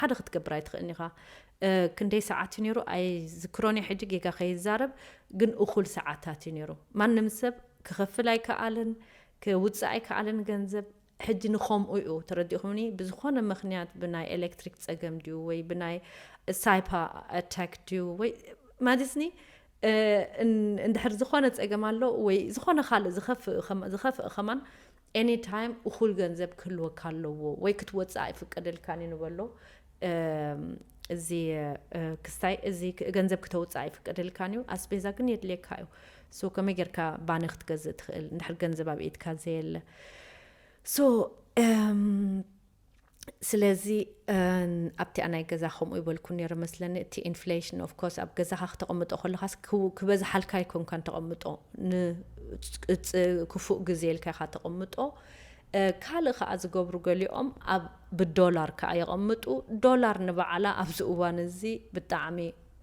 ሓደ ክትገብር ኣይትኽእልን ኢኻ። ክንደይ ሰዓት እዩ ነይሩ ኣይዝክሮን እየ ሕጂ፣ ጌጋ ከይዛረብ፣ ግን እኹል ሰዓታት እዩ ነይሩ። ማንም ሰብ ክኸፍል ኣይከኣልን፣ ክውፅእ ኣይከኣልን ገንዘብ። ሕጂ ንኸምኡ እዩ፣ ተረዲእኹምኒ? ብዝኾነ ምኽንያት ብናይ ኤሌክትሪክ ፀገም ድዩ ወይ ብናይ ሳይፓ ኣታክ ድዩ ወይ ማለትኒ እንድሕር ዝኾነ ፀገም ኣሎ ወይ ዝኾነ ካልእ ዝኸፍእ ከማን፣ any time እኹል ገንዘብ ክህልወካ ኣለዎ ወይ ክትወፅእ ኣይፍቀደልካን እዩ ንበሎ። እዚ ክስታይ እዚ ገንዘብ ክተውፅእ ኣይፍቀደልካን እዩ። ኣስቤዛ ግን የድልየካ እዩ። ሶ ከመይ ጌርካ ባኒ ክትገዝእ ትኽእል እንድሕር ገንዘብ ኣብ ኢድካ ዘየለ? ሶ ስለዚ ኣብቲኣ ናይ ገዛ ከምኡ ይበልኩ ነይረ መስለኒ። እቲ ኢንፍሌሽን ኦፍ ኮርስ ኣብ ገዛኻ ክተቐምጦ ከለኻስ ክበዝሓልካ ኣይኮንካን ተቐምጦ፣ ንክፉእ ግዜ ኢልካ ኢኻ ተቐምጦ። ካልእ ከዓ ዝገብሩ ገሊኦም ኣብ ብዶላር ከዓ የቐምጡ። ዶላር ንባዕላ ኣብዚ እዋን እዚ ብጣዕሚ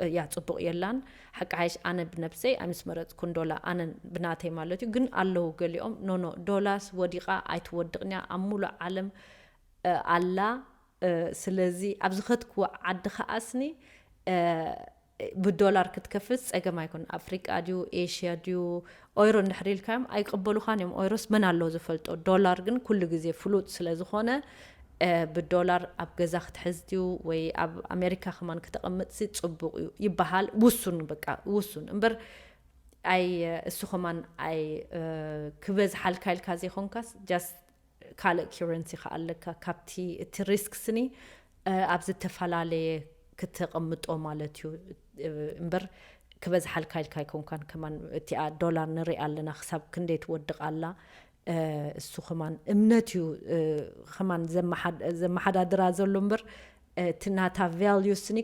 እያ ፅቡቕ የላን። ሓቂ ሓይሽ ኣነ ብነብሰይ ኣይምስ መረፅኩን ዶላር፣ ኣነ ብናተይ ማለት እዩ። ግን ኣለዉ ገሊኦም ኖኖ ዶላርስ ወዲቓ ኣይትወድቕንያ ኣብ ሙሉእ ዓለም ኣላ። ስለዚ ኣብ ዝኸድክዎ ዓዲ ከኣስኒ ብዶላር ክትከፍል ፀገም ኣይኮን። ኣፍሪቃ ድዩ ኤሽያ ድዩ ኦይሮ እንድሕር ኢልካዮም ኣይቅበሉኻን እዮም። ኦይሮስ መን ኣሎ ዝፈልጦ? ዶላር ግን ኩሉ ግዜ ፍሉጥ ስለ ዝኾነ ብዶላር ኣብ ገዛ ክትሕዝ ድዩ ወይ ኣብ ኣሜሪካ ከማን ክተቐምጥሲ ፅቡቕ እዩ ይበሃል። ውሱን በቃ ውሱን እምበር ኣይ እሱ ከማን ኣይ ክበዝሓልካ ኢልካ ዘይኮንካስ just ካልእ currency ከ ኣለካ። ካብቲ እቲ ሪስክ ስኒ ኣብ ዝተፈላለየ ክተቐምጦ ማለት እዩ እምበር ክበዝሓልካ ኢልካ ኣይኮንካን። ከማን እቲኣ ዶላር ንሪኣ ኣለና ክሳብ ክንደይ ትወድቕ ኣላ። እሱ ከማን እምነት እዩ ከማን ዘመሓዳድራ ዘሎ እምበር እቲ ናታ value ስኒ